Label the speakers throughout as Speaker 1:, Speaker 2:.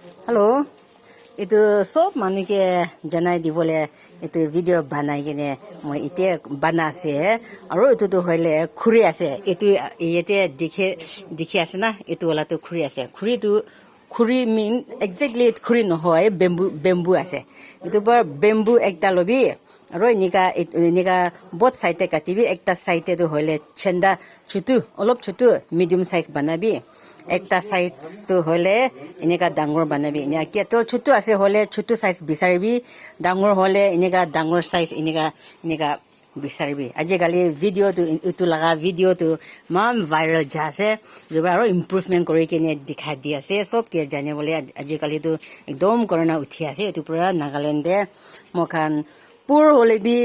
Speaker 1: Hello', এইটো চব মানুহকে জনাই দিবলৈ এইটো ভিডিঅ' বনাই কিনে মই এতিয়া বনাই আছে। আৰু এইটোতো হ'লে খুৰী আছে। এইটো ইয়াতে দেখে দেখি আছে না, এইটো ৱালাটো খুৰী আছে। খুৰীটো খুৰী মিন একজেক্টলি খুৰী নহয়, বেম্বু, বেম্বু আছে। এইটো পৰা বেম্বু একটা ল'বি আৰু এনেকা এনেকা বহুত চাইডে কাটিবি। একটা চাইডেটো হ'লে চেন্দা চুটু, অলপ চুটু, মিডিয়াম চাইজ বনাবি। একটা চাইজটো হ'লে এনেকা ডাঙৰ বনাবি। এনে কেটল চুটু আছে হ'লে চুটু চাইজ বিচাৰিবি, ডাঙৰ হ'লে এনেকা ডাঙৰ চাইজ এনেকা এনেকা বিচাৰিবি। আজিকালি ভিডিঅ'টো, এইটো লগা ভিডিঅ'টো ইমান ভাইৰেল যা আছে আৰু ইম্প্ৰুভমেণ্ট কৰি কিনে দেখাই দি আছে চবকে জানিবলৈ। আজিকালিতো একদম কৰোণা উঠি আছে। এইটো পুৰা নাগালেণ্ডে মোখান পুৰ হ'লে বি,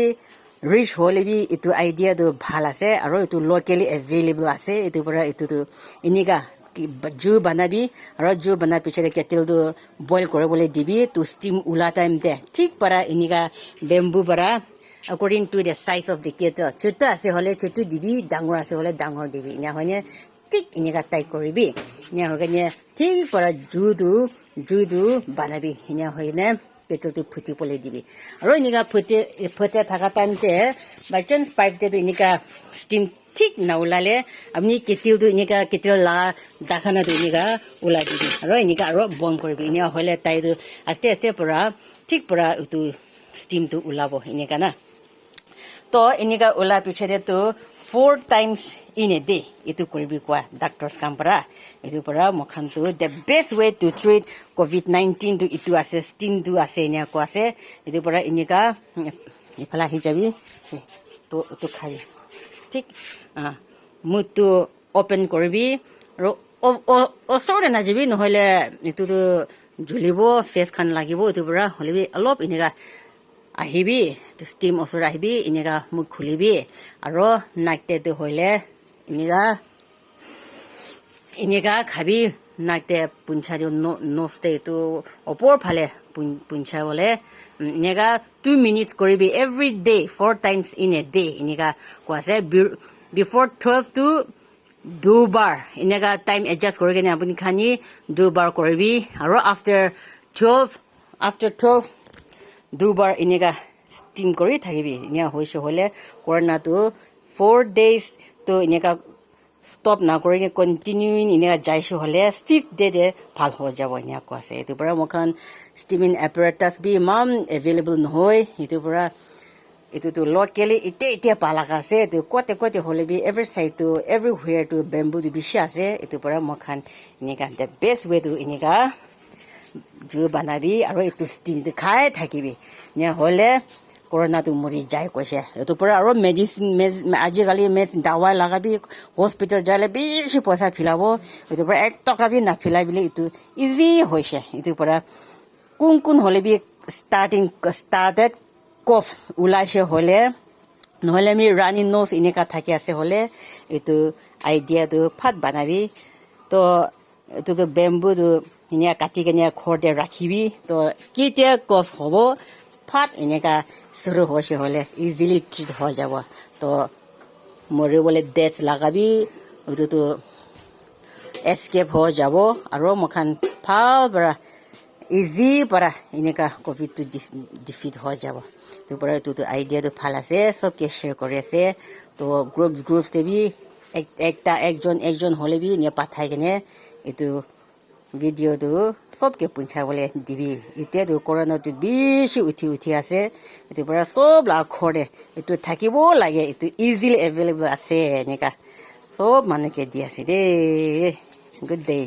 Speaker 1: ৰিচ হ'লে বি, এইটো আইডিয়াটো ভাল আছে আৰু এইটো লোকেলি এভেইলেবল আছে। এইটোৰ পৰা এইটোতো এনেকা জুই বনাবি আৰু জুই বনাৰ পিছতে কেটেলটো বইল কৰিবলৈ দিবি। তো ষ্টিম ওলা টাইমতে ঠিক পৰা এনেকা বেম্বু পৰা according to the size of the kettle, ছোটো আছে হ'লে ছোটো দিবি, ডাঙৰ আছে হ'লে ডাঙৰ দিবি। এনে হয়নে ঠিক এনেকা টাইট কৰিবি। এনে হৈ কিনে ঠিক পৰা জুইটো বনাবি। এনে হৈ কিনে কেটেলটো ফুটিবলৈ দিবি আৰু এনেকা ফুটি ফুটি থকা টাইমতে বাই চান্স পাইপতেতো এনেকা ষ্টিম ঠিক নোলালে আপুনি কেটেলটো এনেকা কেটেল লগা দাখানাটো এনেকা ওলাই দিবি আৰু এনেকা আৰু বন্ধ কৰিবি। এনে হ'লে তাইটো আস্তে আস্তে পৰা ঠিক পৰা এইটো ষ্টিমটো ওলাব এনেকা না। তো এনেকা ওলা পিছতেতো four times in a day এইটো কৰিবি কোৱা ডাক্তৰ্ছ কাম পৰা। এইটোৰ পৰা মোখানটো the best way to treat COVID-19টো এইটো আছে, ষ্টিমটো আছে এনেকুৱা আছে। এইটোৰ পৰা এনেকা ইফালে আহি যাবি। তো এইটো খাবি, ঠিক মুখটো অ'পেন কৰিবি আৰু ওচৰতে নাযাবি, নহ'লে এইটোতো জ্বলিব, ফেচখন লাগিব। এইটোৰ পৰা হ'লে অলপ এনেকা আহিবি, ষ্টিম ওচৰত আহিবি, এনেকা মুখ খুলিবি আৰু নাকতেটো হ'লে এনেকা এনেকা খাবি। নাকতে পুঞ্চা দিওঁ, নচতে এইটো ওপৰ ফালে পুঞ্চাবলে এনেকা 2 মিনিটছ কৰিবি every day, four times in a day এনেকা কোৱা আছে। বিফৰ 12 টু দুবাৰ এনেকা টাইম এডজাষ্ট কৰি কিনে আপুনি খানি দুবাৰ কৰিবি আৰু আফটাৰ 12 দুবাৰ এনেকা ষ্টিম কৰি থাকিবি। এনে হৈছে হ'লে কৰোণাটো 4 ডেইজটো এনেকা ষ্টপ নকৰি কণ্টিনিউ এনেকা যাইছে হ'লে ফিফ্থ ডেতে ভাল হৈ যাব এনেকুৱা আছে। এইটোৰ পৰা মোখান ষ্টিমিং এপাৰেটাছ বি ইমান এভেইলেবল নহয়। এইটোৰ পৰা এইটোতো লোকেলি এতিয়া এতিয়া পালাক আছে। এইটো ক'তে ক'তে হ'লে বি এভৰি চাইডটো, এভৰিহুৱেৰটো বেম্বুটো বেছি আছে। এইটোৰ পৰা মোখান এনেকা the best ৱেটো এনেকা জুই বনাবি আৰু এইটো ষ্টিমটো খাই থাকিবি। এনে হ'লে কৰোণাটো মৰি যায় কৈছে। এইটোৰ পৰা আৰু মেডিচিন, আজিকালি মেডিচিন দাৱাই লগাবি, হস্পিটেল যালে বেছি পইচা ফিলাব। এইটোৰ পৰা এক টকা বি নাফিলাই বুলি এইটো ইজি হৈছে। এইটোৰ পৰা কোন কোন হ'লে বি ষ্টাৰ্টেড কফ ওলাইছে হ'লে, নহ'লে আমি ৰানিং ন'জ এনেকা থাকি আছে হ'লে এইটো আইডিয়াটো ফাট বনাবি। তো এইটোতো বেম্বুটো ধুনীয়া কাটি কেনে ঘৰতে ৰাখিবি। তো কেতিয়া কফ হ'ব, ফাট এনেকা চুৰু হৈছে হ'লে ইজিলি ট্ৰিট হৈ যাব। তো মৰিবলৈ ডেথ লগাবি, এইটোতো এস্কেপ হৈ যাব আৰু মোখান ভাল পৰা ইজি পৰা এনেকা কভিডটো ডিফিট হৈ যাব। তো পৰা এইটোতো আইডিয়াটো ভাল আছে, চবকে শ্বেয়াৰ কৰি আছে। তো গ্ৰুপ গ্ৰুপতে বি একটা একজন একজন হ'লে বি এনে পঠাই কেনে এইটো ভিডিঅ'টো চবকে পহুঁচাবলৈ দিবি। এতিয়াতো কৰোণাটো বেছি উঠি উঠি আছে। এইটোৰ পৰা চব ঘৰতে এইটো থাকিব লাগে, এইটো ইজিলি এভেইলেবল আছে। এনেকা চব মানুহকে দি আছে দেই। Good day.